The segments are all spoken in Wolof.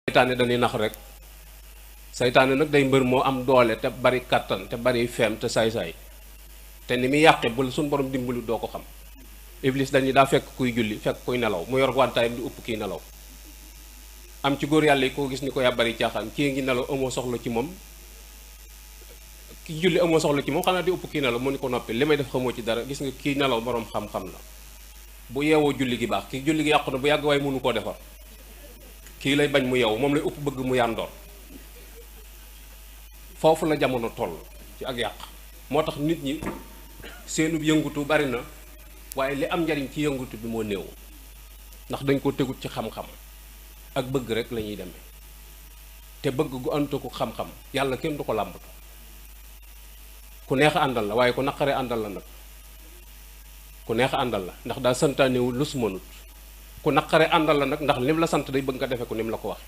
saytaane dañuy nax rek saytaane nag day mbër moo am doole te bari kàttan te bari feem te saay-saay te ni muy yàqe bul suñ borom dimbali doo ko xam. Iblis dañuy daa fekk kuy julli fekk kuy nelaw mu yor wantaayam di upp kii nelaw am ci góor yàlla yi koo gis ni ko yaa bari caaxaan kii ngi nelaw amoo soxla ci moom ki julli amoo soxla ci moom xanaa di upp kii nelaw mu ni ko noppi li may def xamoo ci dara gis nga kii nelaw boroom xam-xam la bu yeewoo julli gi baax kii julli gi yàqu na bu yàgg waaye mënu koo defar kii lay bañ mu yeewu moom lay upp bëgg mu yàndoor foofu la jamono toll ci ak yàq moo tax nit ñi seenub yëngutu bari na waaye li am njariñ ci yëngutu bi moo néew ndax dañ ko tegut ci xam-xam ak bëgg rek la ñuy demee te bëgg gu antu ko xam-xam yàlla kenn du ko làmbatu ku neex a àndal la waaye ku naqare àndal la nag ku neex a àndal la ndax daa santaanewul lu su mënut ku naqare àndal la nag ndax lim la sant day bëgg nga defe ko ni mu la ko wax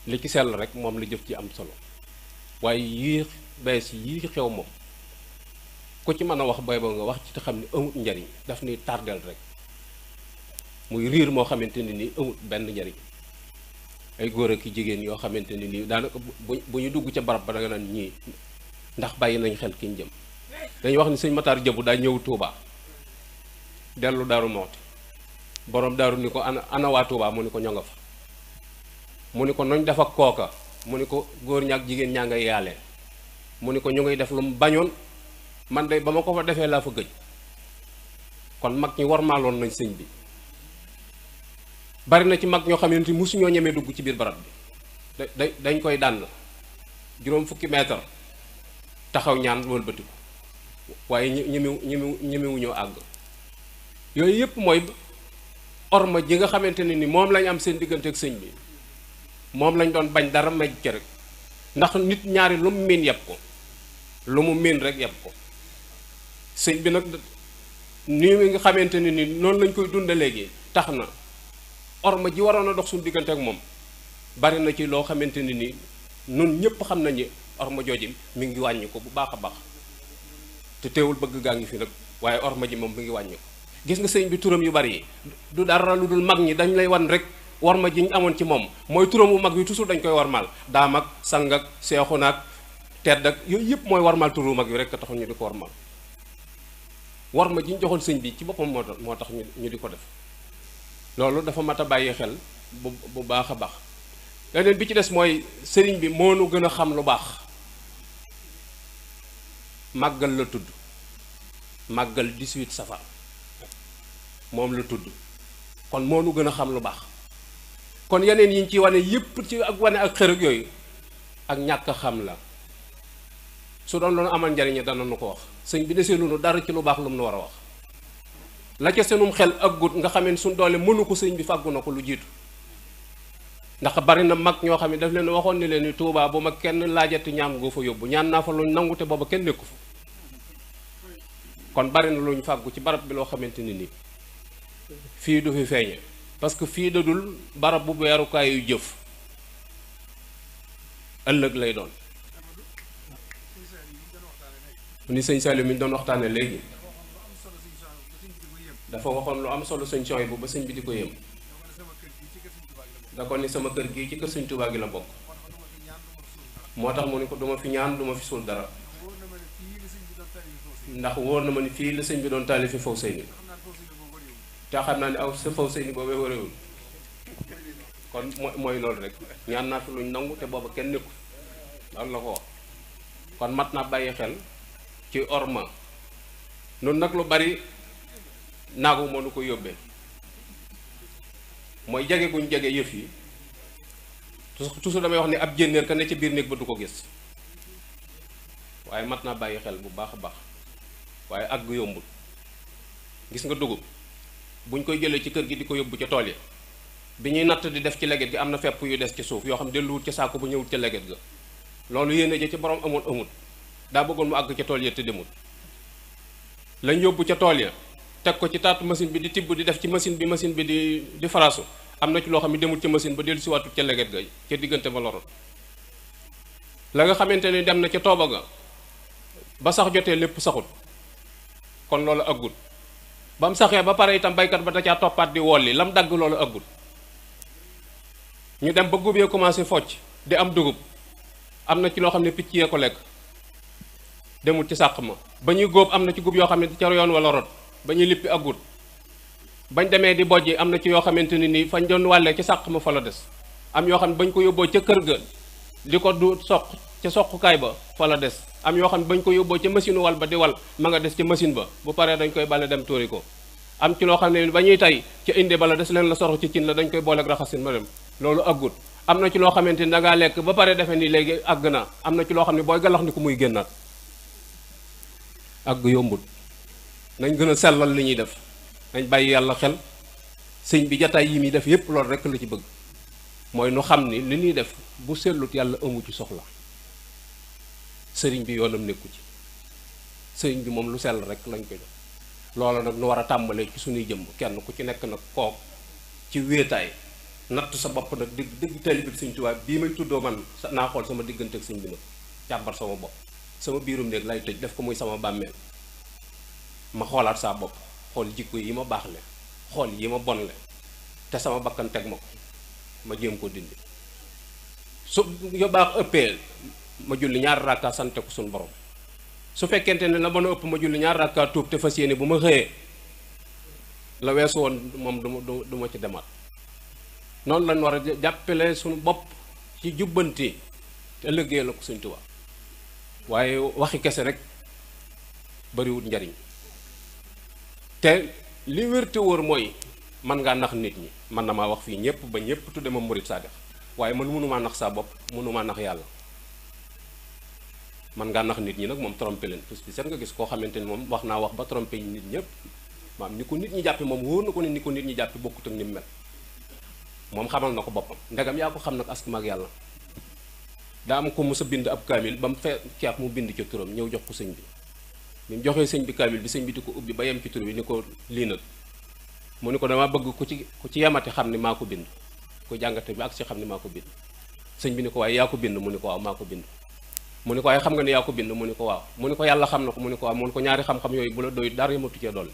li ci sell rek moom la jëf ci am solo waaye yii bees yii xew moom ku ci mën a wax bay ba nga wax ci te xam ni amut njariñ daf ni tardel rek muy riir moo xamante ni nii amut benn njariñ ay góor ak jigéen yoo xamante ni nii daanaka bu ñu dugg ca barab ba da nga naan ñii ndax bàyyi nañ xel ki ñu jëm dañuy wax ni sëñ Matar Jëbu daa ñëw Touba dellu Daaru Mooti borom daaru ni ko ana waa Touba mu ni ko ño nga fa mu ni ko noñ def ak kooka mu ni ko góor ñaak jigéen ñaa ngay yaale mu ni ko ñu ngay def lu mu bañoon man de ba ma ko fa defee laa fa gëj kon mag ñi warmaaloon nañ sëñ bi bari na ci mag ñoo xamante ni musuñoo ñemee dugg ci biir barab bi dañ koy dànn juróom fukki mètre taxaw ñaan wëlbatiku waaye ñemewuñoo àgg yooyu yépp mooy orma ji nga xamante ne ni moom lañ am seen diggante ak sëñ bi moom lañ doon bañ dara maj ci rek ndax nit ñaari lu mu miin yeb ko lu mu miin rek yeb ko sëñ bi nag nii nga xamante ne ni noonu lañ koy dunde léegi tax na orma ji waroon a dox suñu diggante ak moom bari na ci loo xamante ne ni nun ñëpp xam nañu orma jooji mi ngi wàññi ko bu baax a baax te teewul bëgg gaa ngi fi nag waaye orma ji moom mi ngi wàññi ko gis nga sëñ bi turam yu bari yi du dara lu dul mag ñi dañ lay wan rek warma ji ñu amoon ci moom mooy turam bu mag bi toujours dañ koy warmaal daam ak sang ak seexu naag tedd ak yooyu yëpp mooy warmaal turu mag bi rek taxul ñu di ko warmaal warma ji ñu joxoon sëñ bi ci boppam moo tax ñu di ko def loolu dafa mat a bàyyi xel bu baax a baax leneen bi ci des mooy sëriñ bi moo nu gën a xam lu baax màggal la tudd màggal 18 safar moom la tudd kon moo nu gën a xam lu baax kon yeneen yi ñu ci wane yépp ci ak wane ak xër ak yooyu ak ñàkk xam la su doon loolu amal njariñ dana nu ko wax sëñ bi desee lu nu dara ci lu baax lu mu nu war a wax la ca seenum xel ak gut nga xamee suñ doole mënu ko sëñ bi fàggu na ko lu jiitu ndax bari na mag ñoo xam ne daf leen waxoon ni leen ni Tuubaa bu ma kenn laajati ñaan goo fa yóbbu ñaan naa fa luñ nangu te booba kenn nekku fa kon bari na luñ fàggu ci barab bi loo xamante ni nii fii du fi feeñe parce que fii dadul barab bu weerukaay yu jëf ëllëg lay doon ni sëñ Saliou mi ñu doon waxtaane léegi dafa waxoon lu am solo sëñ Coy bu ba sëñ bi di ko yëm da ko ni sama kër gii ci kër sëñ Tuubaa gi la bokk moo tax mu ni ko duma fi ñaan duma fi suul dara ndax wóor na ma ni fii la sëñ bi doon taalifi faw sëy ni te xam naa ne aw sa faw sëy ni boobee waréwul kon mooy loolu rek ñaan naa fi luñ nangu te booba kenn nekku loolu la ko wax kon mat naa bàyyi xel ci orma noonu nag lu bari naagu moo nu ko yóbbee mooy jege guñ jege yëf yi toujours damay wax ni ab jénnéer ka ne ci biir néeg ba du ko gis waaye mat naa bàyyi xel bu baax a baax waaye àgg yombul gis nga dugub buñ koy jëlee ci kër gi di ko yóbbu ca tool yi bi ñuy natt di def ci leget gi am na fepp yu des ci suuf yoo xam delluwut ca saako ba ñëwut ca leget ga loolu yéene ja ci borom amoon amut daa bëggoon mu àgg ca tool ya te demut lañ yóbbu ca tool ya teg ko ci taatu machine bi di tibb di def ci machine bi di faraasu am na ci loo xam ne demul ca machine ba dellu si waatut ca leget ga ca diggante ba loroon la nga xamante ni dem na ca tooba ga ba sax jotee lépp saxut kon loolu aggut ba mu saxee ba pare itam baykat ba da caa toppaat di wolli lam dagg loolu aggut ñu dem ba gub yee commencé focc di am dugub am na ci loo xam ne picc yee ko lekk demul ci sàq ma ba ñuy góob am na ci gub yoo xam ne ca yoon wala rot ba ñuy lippi agut bañ demee di bojji am na ci yoo xamante ne nii fañ doon wàllee ci sàq ma fa la des am yoo xam ne bañ ko yóbboo ca kër ga di ko du soq ca soqukaay ba fa la des am yoo xam ne bañ ko yóbboo ca machine wal ba di wal ma nga des ca machine ba bu paree dañ koy bale dem tuuri ko am ci loo xam ne ba ñuy tay ca inde bala des leen la sorox ci cin la dañ koy booleeg raxasin ma dem loolu aggut am na ci loo xamante ni da ngaa lekk ba pare defe ni léegi àgg na am na ci loo xam ne booy galax ni ko muy génnaat àgg yombut nañ gën a sellal li ñuy def nañ bàyyi yàlla xel sëñ bi jataay yi muy def yépp loolu rekk la ci bëgg mooy nu xam ni li ñuy def bu sellut yàlla amu ci soxla sëriñ bi yoonam nekku ci sëriñ bi moom lu sell rek lañ koy def loolu nag nu war a tàmbalee ci suñuy jëmm kenn ku ci nekk nag kook ci wéetaay natt sa bopp nag dëgg taalibe bi sëñ Tuubaa bii may tuddoo man naa xool sama diggante ak sëñ bi nag càmbar sama bopp sama biirum néeg lay tëj def ko muy sama bàmmeel ma xoolaat saa bopp xool jikko yi ma baax le xool yi ma bon le te sama bakkan teg ma ko ma jéem ko dindi su yo baax ëppee ma julli ñaari rakka sante ko suñu borom su fekkente ne la mën a ëpp ma julli ñaari rakka tuub te fas yéene bu ma xëyee la weesu woon moom du ma ci demaat noonu lañ war a jàppale suñu bopp ci jubbanti te ëllëgee la ko Sëñ Tuubaa waaye waxi kese rek bariwut njariñ te li wér te wóor mooy man ngaa nax nit ñi man na maa wax fii ñëpp ba ñëpp tudde ma murit saadix waaye man mënumaa nax saa bopp mënumaa nax yàlla man ngaa nax nit ñi nag moom trompé leen parce que seet nga gis koo xamante ni moom wax naa wax ba trompé nit ñëpp maam ni ko nit ñi jàppe moom wóor na ko ne ni ko nit ñi jàppe bokkut ak ni mu mel moom xamal na ko boppam ndegam yaa ko xam nag askama ak yàlla daa am ko mos a bind ab kaamil ba mu fekk mu bind ca turam ñëw jox ko sëñ bi bi mu joxee sëñ bi kaamil bi sëñ bi di ko ubbi ba yem ci tur bi ni ko lii nag mu ni ko dama bëgg ku ci yemati xam ni maa ko bind ku jàngate bi ak si xam ni maa ko bind sëñ bi ni ko waaye yaa ko bind mu ni ko waaw maa ko bind mu ni ko waaye xam nga ne yaa ko bind mu ni ko waaw mu ni ko yàlla xam na ko mu ni ko waaw mu ni ko ñaari xam-xam yooyu bu la doy dara yamatu cee dolli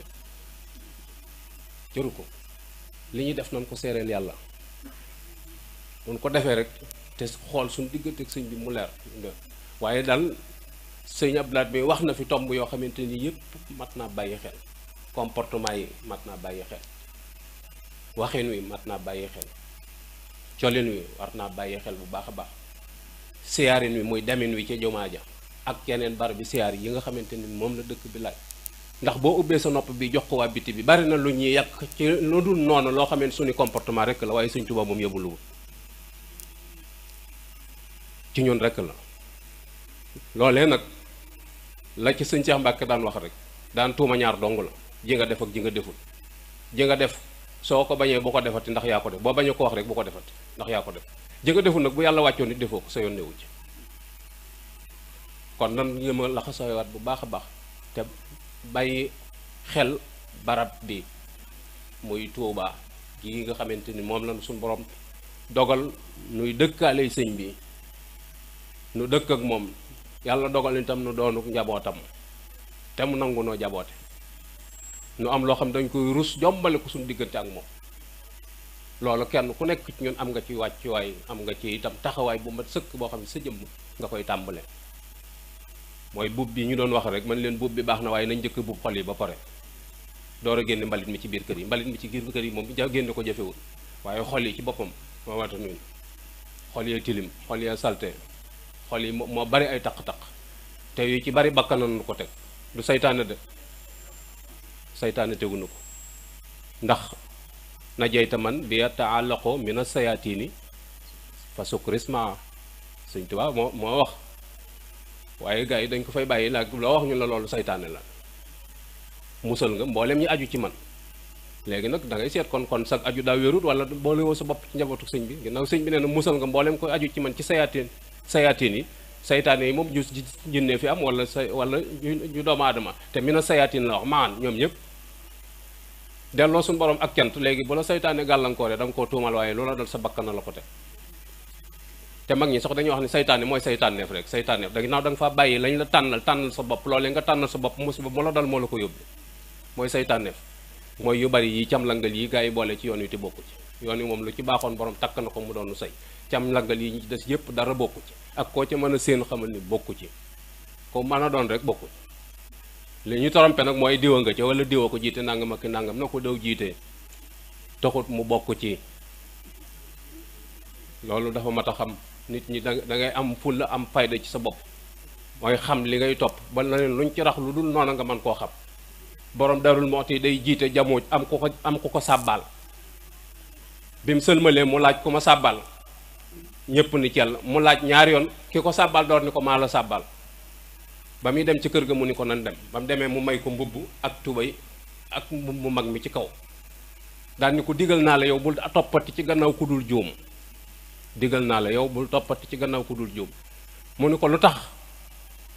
jëru ko li ñuy def nañ ko seereel yàlla mun ko defee rek te xool suñu diggante ak sëñ bi mu leer waaye daal sëñ Abdoulaye bi wax na fi tomb yoo xamante ni yëpp mat naa bàyyi xel comportement yi mat naa bàyyi xel waxin wi mat naa bàyyi xel colin wi war naa bàyyi xel bu baax a baax siyaarin wi muy demin wi ca jumaa ja ak yeneen bar bi siyaar yi nga xamante ni moom la dëkk bi laaj ndax boo ubbee sa nopp bi jox ko waa biti bi bari na lu ñuy yàq ci lu dul noonu loo xamante suñu comportement rek la waaye Sëñ Tuubaa moom yóbbuluwul ci ñun rek la loolee nag la ci sëñ Cheikh Mbacke daan wax rek daan tuuma ñaar dong la ji nga def ak ji nga deful ji nga def soo ko bañee bu ko defati ndax yaa ko def boo bañee ko wax rek bu ko defati ndax yaa ko def ji nga deful nag bu yàlla wàccoon nit defoo ko sa yoon newu ci kon nan ngeen a laxasoowaat bu baax a baax te bàyyi xel barab bi muy Tuubaa gi nga xamante ni moom lañ suñu borom dogal nuy dëkkaale sëñ bi nu dëkk ak moom yàlla dogal itam nu doonu njabootam te mu nangu noo jaboote nu am loo xam dañ koy rus jombale ko suñu diggante ak moom loolu kenn ku nekk ci ñun am nga ci wàccuwaay am nga ci itam taxawaay bu mat sëkk boo xam ne sa jëmm nga koy tàmbale mooy buub bi ñu doon wax rek man leen buub bi baax na waaye nañ njëkk buub xol yi ba pare door a génne mbalit mi ci biir kër yi mbalit mi ci biir kër yi moom génne ko jafewul waaye xol yi ci boppam moo wata nuyu xol yee tilim xol yee salte xol yi moo bari ay taq-taq te yu ci bari bakkan nañu ko teg du saytaane de saytaane tegunu ko ndax na jeyta man bi taallaqo mina sayatini fa sukrisma Sëñ Tuubaa moo wax waaye gars yi dañ ko fay bàyyi la loo wax ñu la loolu saytaane la musal nga mboolem ñi aju ci man léegi nag da ngay seet kon sag aju daa wérut wala boolewoo sa bopp ci njabootu sëñ bi ginnaaw sëñ bi nee na musal nga mboolem ko aju ci man ci sayaatiin yi saytaane yi moom ju jinne fi am wala ju doomu aadama te mina sayaatiin la wax maan ñoom ñëpp delloo suñu borom ak cant léegi bu la saytaane gàllankooree da nga koo tuumal waaye loola dal sa bakkan na la ko teg te mag ñi sax dañuy wax ne saytaane mooy saytaaneef rek saytaaneef da ginnaaw da nga fa bàyyi lañ la tànnal sa bopp loolee nga tànnal sa bopp musiba mu la dal moo la ko yóbbu mooy saytaaneef mooy yu bari yi camlangal yi gaa yi boole ci yoon wi te bokku ci yoon wi moom lu ci baaxoon borom takk na ko mu doonu say cam langal yi ñu ci des yëpp dara bokku ci ak koo ca mën a séen xamal ni bokku ci ko mën a doon rek bokku ci li ñu torompe nag mooy diwa nga ca wala diwa ko jiite nangam ak nangam na ko daw jiite taxut mu bokk ci loolu dafa mat a xam nit ñi da ngay am fulla am fayda ci sa bopp mooy xam li ngay topp ba na leen luñ ci rax lu dul noona nga mën koo xam borom Darou Mouhty day jiite jamooj am ku ko sàbbaal bi mu sëlmalee mu laaj ku ma sàbbaal ñépp ni cell mu laaj ñaari yoon ki ko sàbbaal door ni ko maa la sàbbaal ba muy dem ci kër ga mu ni ko nan dem ba mu demee mu may ko mbubb ak tubay ak mbubb mu mag mi ci kaw daal ni ko digal naa la yow bul toppati ci gannaaw ku dul juum digal naa la yow bul toppati ci gannaaw ku dul juum mu ni ko lu tax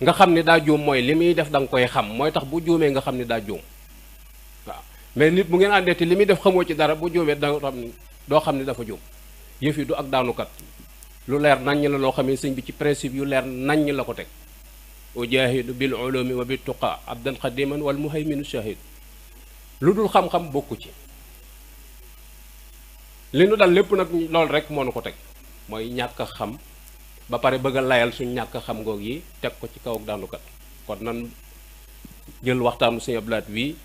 nga xam ni daa juum mooy li muy def da nga koy xam mooy tax bu juumee nga xam ni daa juum waaw mais nit bu ngeen àndee te li muy def xamoo ci dara bu juumee doo xam ni dafa juum yëf yi du ak daanukat lu leer naññ la loo xam ne sëñ bi ci principe yu leer naññ la ko teg ujahidu bil ulumi wa bit tuqa abdan xadiman wal muhayminu shahid lu dul xam-xam bokku ci li nu dal lépp nag loolu rek moo nu ko teg mooy ñàkk a xam ba pare bëgg a layal suñ ñàkk a xam ngoog yi teg ko ci kaw ak daanukat kon nan jël waxtaanu sëñ Abdou Lahad wi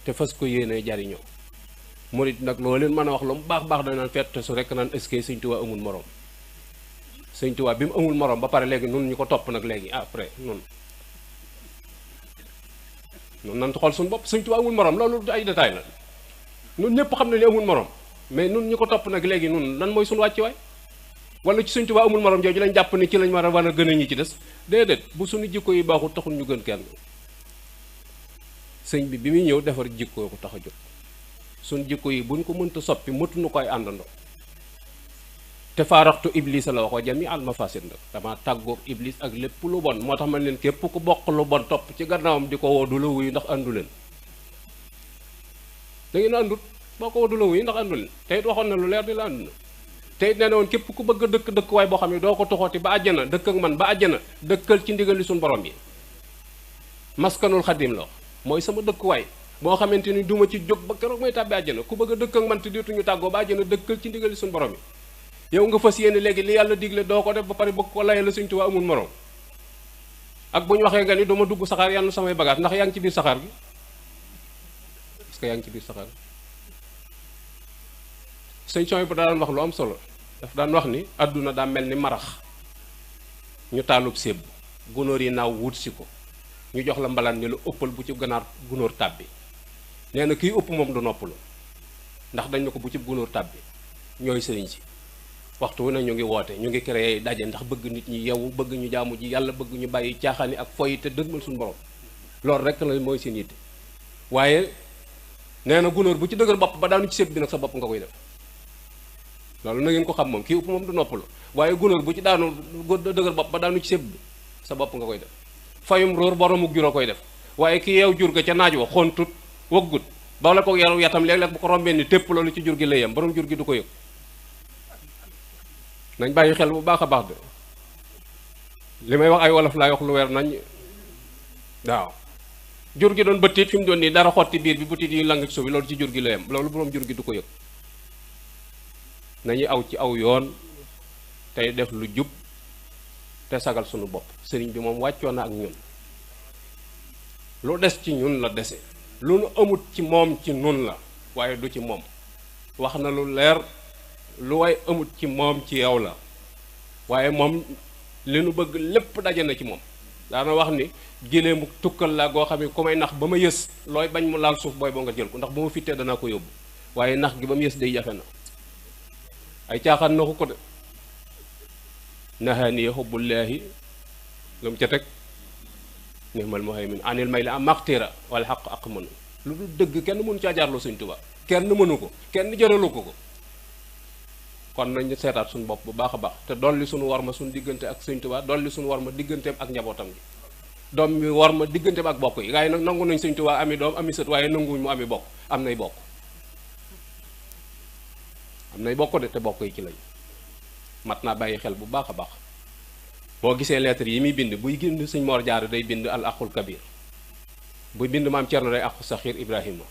te fas ko yéene jariñoo murit nag loo leen mën a wax lu mu baax baax dañ naan fett su rek naan est-ce que sëñ Tuubaa amul morom sëñ Tuubaa bi mu amul morom ba pare léegi nun ñu ko topp nag léegi après nun nan xool suñu bopp sëñ Tuubaa amul morom loolu ay détail la nun ñëpp xam ne ni amul morom mais nun ñu ko topp nag léegi nun lan mooy suñu wàcc waay wala ci sëñ Tuubaa amul morom jooju lañ jàpp ni ci lañ war a gën a ñi ci des déedéet bu suñu jikko yi baaxul taxul ñu gën kenn sëñ bi muy ñëw defar jikko ko tax a jóg suñ jikko yi buñ ko mënta soppi mëtuñu koy àndandoo te faaraxtu iblis la waxoo jami al mafasid nag dama tàggoog iblis ak lépp lu bon moo tax man leen képp ku bokk lu bon topp ci gannaawam di ko woo du la wuyu ndax àndu leen da ngeen àndut boo ko woo du la wuyu ndax àndu leen te it waxoon na lu leer di la ànd na te it nee na woon képp ku bëgg a dëkk waay boo xam ne doo ko toxooti ba àjjana dëkk ak man ba àjjana dëkkal ci ndigal li suñu borom yi maskanul xadim la wax mooy sama dëkkuwaay boo xamante ni duma ci jóg ba keroog may tàbbi àjjana ku bëgg a dëkk ak man te dootuñu tàggoo ba àjjana dëkkal ci ndigal li suñu borom yi yow nga fas yéene léegi li yàlla digle doo ko def ba pare bëgg ko layee la Sëñ Tuubaa amul morom ak bu ñu waxee nga ni duma dugg saxaar yann samay bagage ndax yaa ngi ci biir saxaar gi est-ce que yaa ngi ci biir saxaar sëñ Son bu daan wax lu am solo daf daan wax ni àdduna daa mel ni marax ñu taalub sébb gunóor yi naaw wut si ko ñu jox la mbalaan ni lu ëppal bu ci gunóor tàbbi nee na kii ëpp moom du noppalu ndax dañ ne ko bu ci gunóor tàbbi ñooy sëriñ si waxtu wu ne ñu ngi woote ñu ngi créé daje ndax bëgg nit ñi yeewu bëgg ñu jaamu ji yàlla bëgg ñu bàyyi caaxaani ak foyi te dëgmal suñu borom loolu rek la mooy seen yitte waaye nee na gunóor bu ci dëgër bopp ba daanu ci séb bi nag sa bopp nga koy def loolu na ngeen ko xam moom kii ëpp moom du noppalu waaye gunóor bu ci daanu dëgër bopp ba daanu ci séb bi sa bopp nga koy def fayum róor boromuk jur a koy def waaye ki yeew jur ga ca naaj wa xontut wëggut ba la ko yaru yatam léeg-léeg bu ko rombee ni tépp loolu ci jur gi la yem borom jur gi du ko yëg nañ bàyyi xel bu baax a baax de li may wax ay wolof laay wax lu weer nañ waaw jur gi doon bëttit fi mu doon nii dara xotti biir bi butit yi lang ci suuf bi loolu ci jur gi la yem loolu borom jur gi du ko yëg nañuy aw ci aw yoon tey def lu jub te sagal sunu bopp sëriñ bi moom wàccoon na ak ñun lu des ci ñun la dese lu nu amut ci moom ci nun la waaye du ci moom wax na lu leer lu way amut ci moom ci yow la waaye moom li nu bëgg lépp daje na ci moom daana wax ni gileemu tukkal la goo xam ne ku may nax ba ma yës looy bañ mu laal suuf booy boo nga jël ko ndax bu ma fittee danaa ko yóbbu waaye nax gi ba mu yës day jafe na ay caaxaan naxu ko de nahaaniya xubbullaahi lu mu ca teg nihmal muhaymin anil may la am maqtira wala xaq ak mënu lu dul dëgg kenn mënu caa jaarloo Sëñ Tuubaa kenn mënu ko kenn jëralu ko kon nañu seetaat suñu bopp bu baax a baax te dolli suñu war ma suñu diggante ak Sëñ Tuubaa dolli suñu war ma digganteem ak njabootam gi doom bi war ma digganteem ak bokk yi gars yi nag nangu nañ Sëñ Tuubaa ami doom ami sët waaye nanguwuñ mu ami bokk am nay bokk de te bokk yi ci lañ mat naa bàyyi xel bu baax a baax boo gisee lettre yi muy bind buy bind Sëñ Mor Jaara day bind al aqul kabir buy bind maam Cerno day aqu saxiir Ibrahima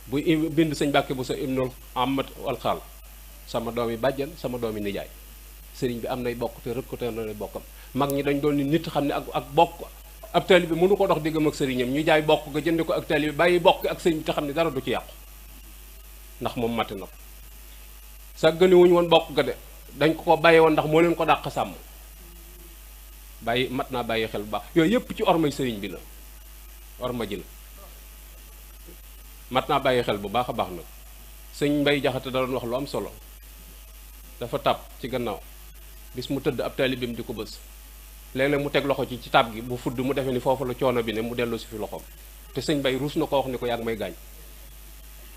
buy bind Sëñ Mbàkke bu sa ibnul Ahmad al Xaal sama doomi bàjjan sama doomi nijaay sëriñ bi am nay bokk te rëkk te na bokkam mag ñi dañ doon ni nit xam ne ak bokk ab taalibe bi mënu ko dox diggam ak sëriñam ñu jaay bokk nga jënd ko ak taalibe bi bàyyi bokk ak sëriñ bi te xam ne dara du ci yàqu ndax moom mate na ko sàggane wuñu woon bokk ga de dañ ko bàyyi woon ndax moo leen ko dàq sàmm bàyyi mat naa bàyyi xel bu baax yooyu yëpp ci ormay sëriñ bi la orma ji la mat naa bàyyi xel bu baax a baax nag sëñ Mbay Jaxate da doon wax lu am solo dafa tàpp ci gannaaw bis mu tëdd ab taalibeem di ko bës léeg-léeg mu teg loxo ci tab gi bu fudd mu defee ni foofu la coono bi ne mu dellu si fi loxoom te sëñ Mbay ruus na ko wax ni ko yàgg may gaañ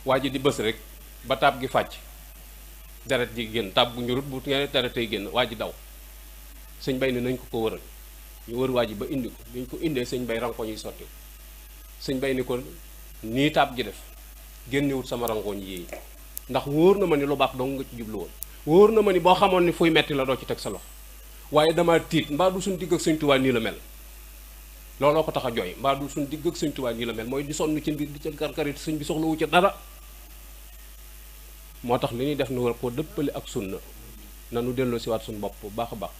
waa ji di bës rek ba tab gi fàcc deret ji génn tab bu ñurut bu ngeen deret tey génn waa ji daw sëñ Mbay ne nañ ko wëral ñu wër waa ji ba indi ko biñ ko indee sëñ Mbay ranko ñuy sotti sëñ Mbay ni ko nii tab gi def génnewut sama rangoñ yi ndax wóor na ma ni lu baax dong nga ci jublu woon wóor na ma ni boo xamoon ni fuy metti la doo ci teg sa loxo waaye dama tiit mbaa du suñ digg ak sëñ Tuubaa nii la mel looloo ko tax a jooy mbaa du suñ digg ak sëñ Tuubaa nii la mel mooy di sonn ci mbir di ca karkarit sëñ bi soxlawu ca dara moo tax li ñuy def ni war koo dëppale ak sunna nanu delloo si waat suñu bopp bu baax a baax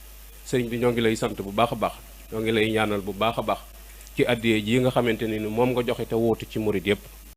sëriñ bi ñoo ngi lay sant bu baax a baax ñoo ngi lay ñaanal bu baax a baax ci addiyee ji nga xamante ni moom nga joxe te wóotu ci murit yépp